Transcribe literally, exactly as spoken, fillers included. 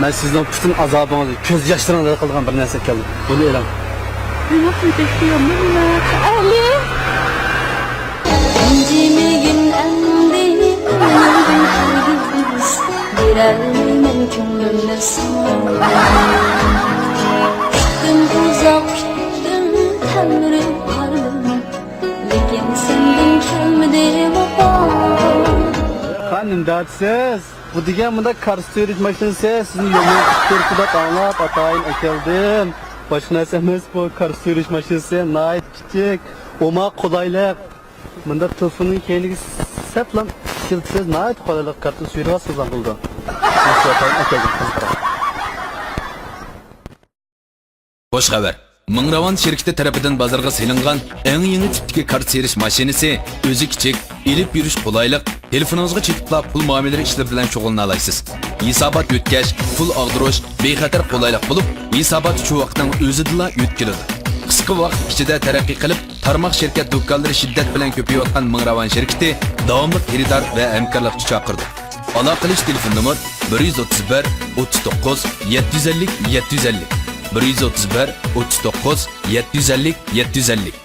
مەن سىزنىڭ پۈتۈن ئازابىڭىزنى، كۆز ياشلىرىڭىزنى ھەل قىلىدىغان بىر نەرسە ئەكەلدىم. بۇنى ئېلىڭ. مېنىڭ پېتەكتە يامدۇ نېمە؟ ئەلى! رەنجىمىگىن ئەمدى كۆڭلۈمدىن ھەرگىز، بېرەلمەيمەن كۆڭلۈمنى ساڭا. كۈتتۈم ئۇزاق، كۈتتۈم تەلمۈرۈپ قارىدىم، لېكىن سەندىن كەلمىدى ۋاپا. خانىم، دەپسىز؟ بۇ دېگەن مۇنداق كارتا سۈيرۈش ماشىنىسى، سىزنى يولنىڭ ئوتتۇرىسىدا ئاڭلاپ ئاتايىن ئەكەلدىم. باشقا نەرسە ئەمەس، بۇ كارتا سۈيرۈش ماشىنىسى ناھايىتى كىچىك، ئوماق، قولايلىق. مۇنداق تېلېفوننىڭ كەينىگە سەپلا ئىشلىتىسىز، ناھايىتى قولايلىق، كارتا سۈيرۈۋالسىڭىزلا بولىدۇ. سىزنى ئاتايىن ئەكەلدىم، قىزىقراق. خۇش خەۋەر! مىڭراۋان شىركىتى تەرىپىدىن بازارغا سېلىنغان ئەڭ يېڭى تىپتىكى كارتا سېلىش ماشىنىسى، ئۆزى كىچىك، ئېلىپ يۈرۈش قولايلىق، تېلېفونىڭىزغا چېتىپلا پۇل مۇئامىلىلىرى ئىشلىرى بىلەن شۇغۇللىنالايسىز. ھېسابات يۆتكەش، پۇل ئاغدۇرۇش بىخەتەر، قولايلىق بولۇپ، ھېسابات شۇ ۋاقىتنىڭ ئۆزىدىلا يۆتكىلىدۇ. قىسقا ۋاقىت ئىچىدە تەرەققىي قىلىپ، تارماق شىركەت دۇكانلىرى شىددەت بىلەن كۆپىيىۋاتقان مىڭراۋان شىركىتى داۋاملىق خېرىدار ۋە ھەمكارلىقچى چاقىرىدۇ. ئالاقىلىشىش تېلېفون نومۇر: بىر يۈز ئوتتۇز بىر، ئوتتۇز توققۇز، يەتتە يۈز ئەللىك، يەتتە يۈز ئەللىك، بىر يۈز ئوتتۇز بىر، ئوتتۇز توققۇز، يەتتە يۈز ئەللىك، يەتتە يۈز ئەللىك.